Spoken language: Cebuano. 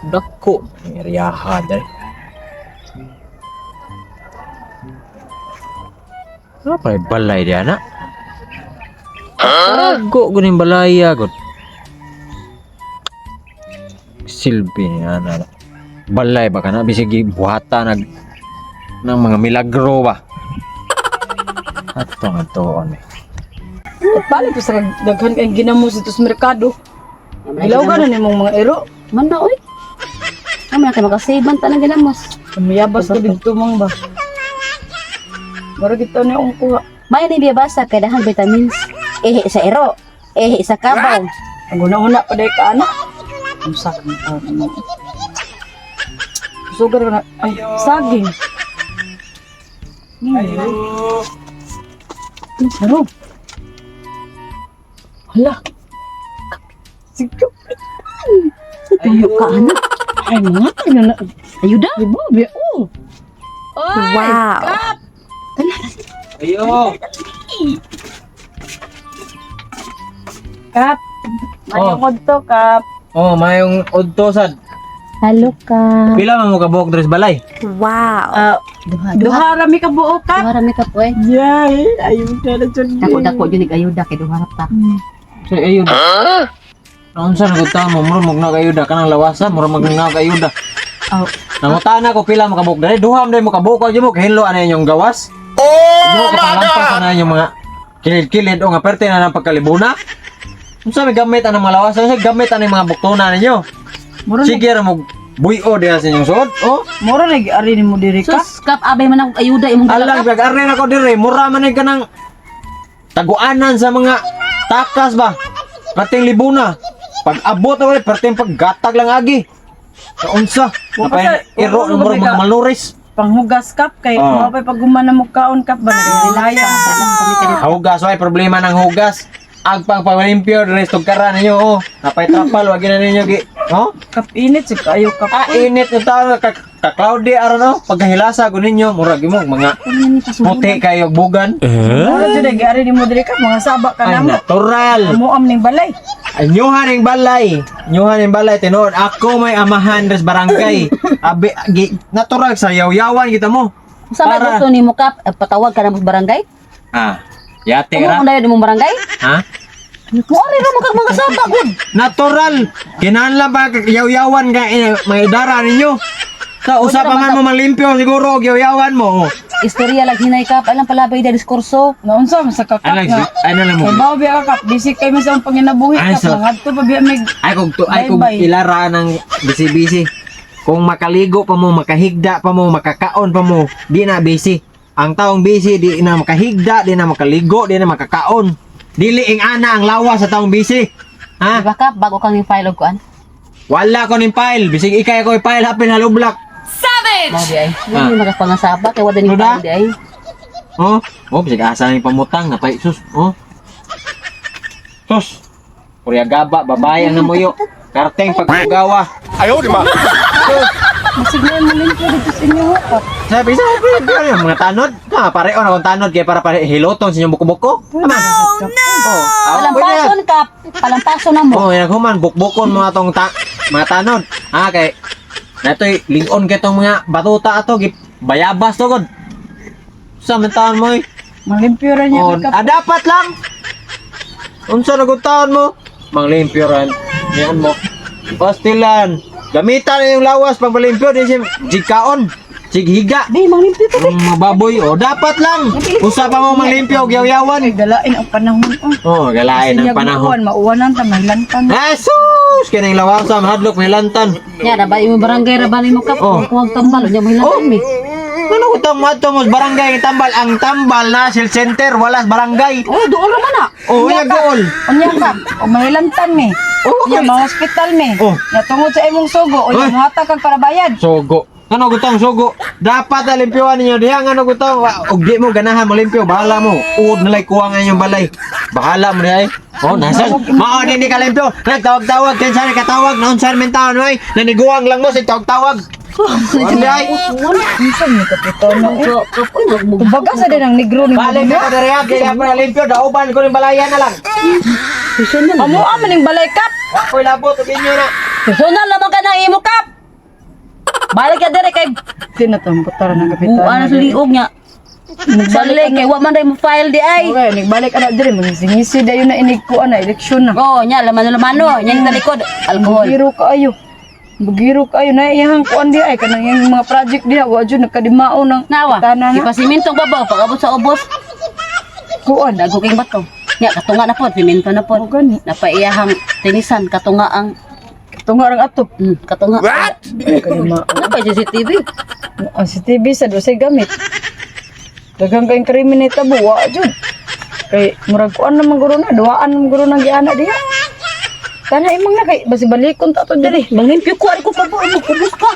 Dako eryaha dere. Apa balay dia na? Tago ko ning balaya gud. Silbi ni ana. Balay ba kana bisig buhata nag ng mga milagro ba? Ato nga tuon eh. Palit pa sa daghan kay ginamos dito sa merkado. Ilaw ka na nimong mga ero. Man na oy. Amo na kay makasave man tanang ginamos. Mayabas ko dito mang ba. Mara kita na akong kuha. May ni biyabasa kay dahang vitamins. Ehe sa ero, ehe sa kabaw. Ang una-una pa dahil ka anak. Ang sakit ng tao naman. Sugar ka na. Ay, saging. Ayo. Ano? Hala. Sige. Tuyo ka anak. Ay, mga tayo na. Ayuda. Di ba? Bi, oh. Wow. Ayo. Kap. Oh. Mayong to, Kap. Oh, mayong udto sad. Halo ka. Pila man mo kabuok dres balay? Wow. Ah, Duha. duha rami ka buo, Kap. Duha ra mi ka po eh. Yay! Ayuda na dyan. Dako dako jud nig ayuda kay duha ra pa. Sa ayuda. Naunsa na gud mo, murag mag na ayuda kanang lawasa, murag mag na ayuda. Oh. Nangutana ko pila mo kabuok dere, duha man mo kabuok mo kahinlo ana inyong gawas. Oh my God! Ana inyong mga kilid-kilid o nga perte na ng pagkalibuna. Unsa may gamit anang mga lawas? Unsa may gamit anang mga buktona ninyo? Mura na, Sige ra mo buyo diha sa inyong suod. Oh, mura na ari ni mo diri ka. Sus kap abay man ako ayuda imong dala alang kap. gag arne na ko dire, mura man ni kanang taguanan sa mga takas ba. Perting libuna. Pag abot na wala, perting paggatag lang agi. Sa unsa? Wa pa Napay iro wa ng mura pa mga ka- maluris. Panghugas kap kay Oh. oh. mao pag human na mo kaon kap ba nagrilaya. Hugas, way problema ng hugas. Agpang pagpalimpyo, dire sa tugkaran ninyo, oh. Napay trapal, wag na ninyo gi. Oh? Kap init si kayo kap. Ah, init ng tao, ka, ka cloudy aron oh. Pagkahilasa ko ninyo, murag mo mga puti kayo bugan. Mura jud ay ari ni mo diri kap mga saba ka Ay, namo. natural. Amuam ning balay. Anyuhan ning balay. Anyuhan ning balay tinuod ako may amahan res barangay. Abi gi, natural sa yawyawan kita mo. Unsa may Para- gusto nimo kap? Eh, patawag ka na mo sa barangay? Ah, yate Amo ra. mo na imong barangay? Ha? Mo ari ra mo kag mga saba gud. Natural. Kinahanglan pa yawyawan ka eh, mga idara ninyo. Sa usa pa man mo malimpyo siguro og yawyawan mo. Oh. Istorya lang hinay kap, alam palabay da diskurso. Naunsa man sa kakap Ano nga. ano lang mo? Kay bawo biya ka kap bisik kay man sa akong panginabuhi Ay, kap so- mangadto pa biya mig Ay kung to, ay kung Bye-bye. ilara ng busy-busy. Kung makaligo pa mo, makahigda pa mo, makakaon pa mo, di na busy. Ang taong busy di na makahigda, di na makaligo, di na makakaon. Dili ing ana ang lawas sa taong busy. Ha? Di ba kap bago kang file og kuan? Wala ko ning file. Bisig ikay ko i-file hapin halublak. Mao di ay. Wala ni magapangasaba kay wala ni Ano da? file di ay. Oh, oh bisig asa ning pamutang napay sus. Oh. Sus. Purya gaba, babae ang namuyo. Karteng pagkugawa. masig na mo limpyo dito sa inyo kap. Sabi sabi sabi yung mga tanod. Na pareho na akong tanod kaya para pare hiloton sa inyong buko-buko. Tama. Oh, no. Oh, Palampason kap, palampason na mo. Oh, naghuman bukbukon mga tong ta mga tanod. Ah, kay natoy lingon kay tong mga batuta ato gi bayabas to god. Sa man taon mo eh? Malimpyo ra niya Oh, kap. ah, dapat lang. Unsa na gud taon mo? Manglimpyo ran. Niyan mo. Pastilan. Gamitan na yung lawas pag malimpyo di siya jigkaon. Jighiga. Di manglimpyo ka. Ang mga baboy, oh, dapat lang. Usa pa mo manglimpyo, gyawyawan. Ay galain ang panahon oh. Oh, galain ang Sinyag panahon. mauwan, mauwanan ta mahilantan. Jesus! Kining lawasa, mahadlok, may lantan. Nya ra ba imong barangay ra ba nimo kap? Oh. Kung tambal nya mahilantan mi. Ano ko tong madto mo sa barangay ang tambal? Ang tambal na health center, wala sa barangay. Oh, doon ra man na. Oh, unya goal. Unya kap, o mahilantan mi. Oh, Unya ma-hospital mi. Oh. Nya tungod sa imong sugo, unya Oy. muhatag kag para bayad. Sugo. Ano gutong sugo? Dapat na limpyoan ninyo diha ano gutong og di mo ganahan mo limpyo bahala mo. Uod na lay kuha nga inyong balay. Bahala mo diha. Oh, nasa mao din di ka limpyo. Nagtawag-tawag kinsa ni katawag naunsa man taon oy. Naniguang lang mo sa tawag-tawag. Ano ay? Unsa mi kapitano eh. Kap, uy, Kumbaga sa din ang negro ni Balik ka diri ha, kaya pa limpyo dauban ko ning balayan na lang. Personal. Amo man ning balay kap. Wa ko'y labot og inyo na. Personal lamang ka ng imo kap. Balik ka dire kay Tinatong putara ng kapitan. buan sa liog niya. Nagbalik kay wa man day mo file di ay. Okay, nagbalik ana dire magisingisi dayon na inig kuan na eleksyon na. Oh, nya laman lamano, nya sa likod alcohol. Bugiro kaayo. Bugiro kaayo na iyang kuan di ay kanang iyang mga project diha wa jud nagkadimao ng Nawa. tanan na. Ipasimintong babaw pag abot sa ubos, Kuan. dago king bato. Nya katunga na pod, simento na pod. O gani. Napaiyahang tinisan katunga ang Tunga rang atop. Katunga. What? Kadimao. Napa CCTV. Ang CCTV sa dosay gamit. Daghang kayong krimen na itabo, wa jud. Kay murag kuan naman guro na, duwaan naman guro na giana diha. Tana imang na kay basi balikon ta to diri. Manglimpyo ko ari ko pa mo kubos ka.